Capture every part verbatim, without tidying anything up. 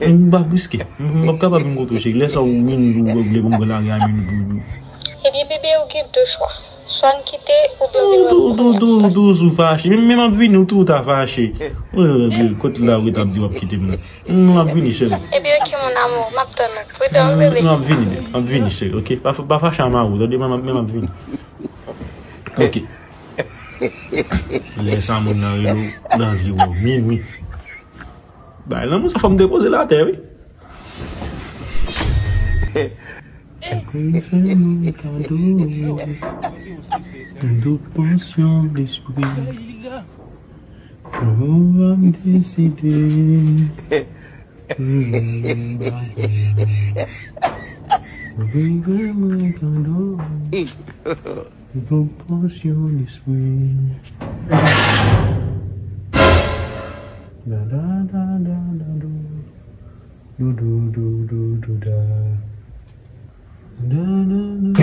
M p ap riske. M p ap kapab vin kote w, cheri. Lè sa ou vin, ou vle pou m pran lari a, men nou pou. Ebyen, bebe, ou gen de chwa. Swa n kite, oubyen ou vin wè m kounye a. Dou, dou, dou, dou, sou fache. Men, men m ap vini, ou tou, ou ta fache. Kote la, ou t ap di w ap kite m nan. M ap vini, cheri. Ebyen, ok, mon amour, m ap tann ou. Prudent, wi, bebe. M ap vini, m ap vini, cheri, ok? Pa, pa fache a mari w, tande, men m ap, men m ap vini. Ok. Lè sa moun nan rele w nan vi w, minwi. Bay lanmou sa fò m depoze l atè, wi. Mwen fè nou kado yon dout pansyon lespri. Kòman m deside pou m bagay. Mwen fè mwen kado. Yon pansyon lespri. Da, da, da, da, da, do. Do, do, do, do, do, da. Da, da, da.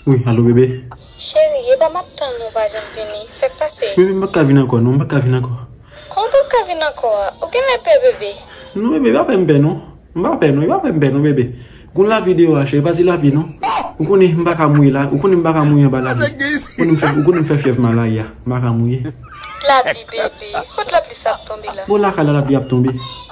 Wi, alo, bebe. Cheri, e pa m ap tann ou pa janm vini. Sa k pase? Bebe, m pa ka vin ankò, non, m pa ka vin ankò. Kòman w pa ka vin ankò a? Ou genlè pè, bebe. Non, bebe, pa fè m pè, non. M pa pè, non, e pa fè m pè, non, bebe. Gon lapli deyò a, cheri, pa di lapli, non. Ou konnen m pa ka mouye la, ou konnen m pa ka mouye anba lapli. Ou konnen m fè, ou konnen m fè fyèv malari a, m pa ka mouye. Lapli, bebe. Kot lapli sa ap tonbe la? Bon, lakay la lapli ap tonbe.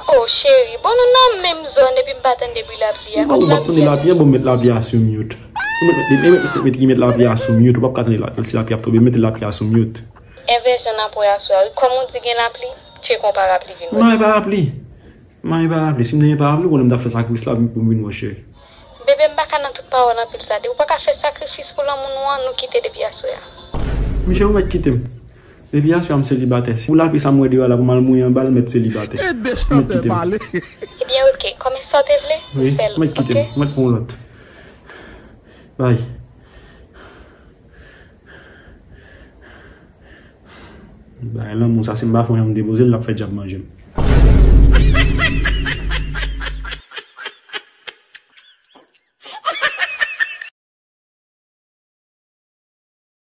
Oh, cheri, bon, nou nan menm zòn epi m pa tande bri lapli a. Bon, ou p ap tande lapli a, bon, met lapli a sou mute. Ou met, met, met, met, met, met lapli a sou mute, ou p ap ka tande la, si lapli ap tonbe, met lapli a sou mute. Envè jan n ap wè aswè a, wi, kòm ou di gen lapli, tcheke yon parapli vin wè. M pa gen parapli. M pa gen parapli. Si m te gen parapli, ou konnen m t ap fè sakrifis la pou m vin wè w, cheri. Bebe, m pa ka nan tout pawòl anpil sa. Depi w pa ka fè sakrifis pou lanmou nou an, nou kite depi aswè a. Monchè, ou mèt kite m. Depi aswè a, m selibatè. Si pou lapli sa m wè deyò la, pou m al mouye anba l, mèt selibatè. Ou mèt kite m. Ebyen, ok. Kòm e sa w te vle, m fè l, ok? Wi, ou mèt kite m. Ou mèt pran yon lòt. Bay. Bay lanmou sa, si m pa fè yon jan m depoze l, l ap fè dyab manje m.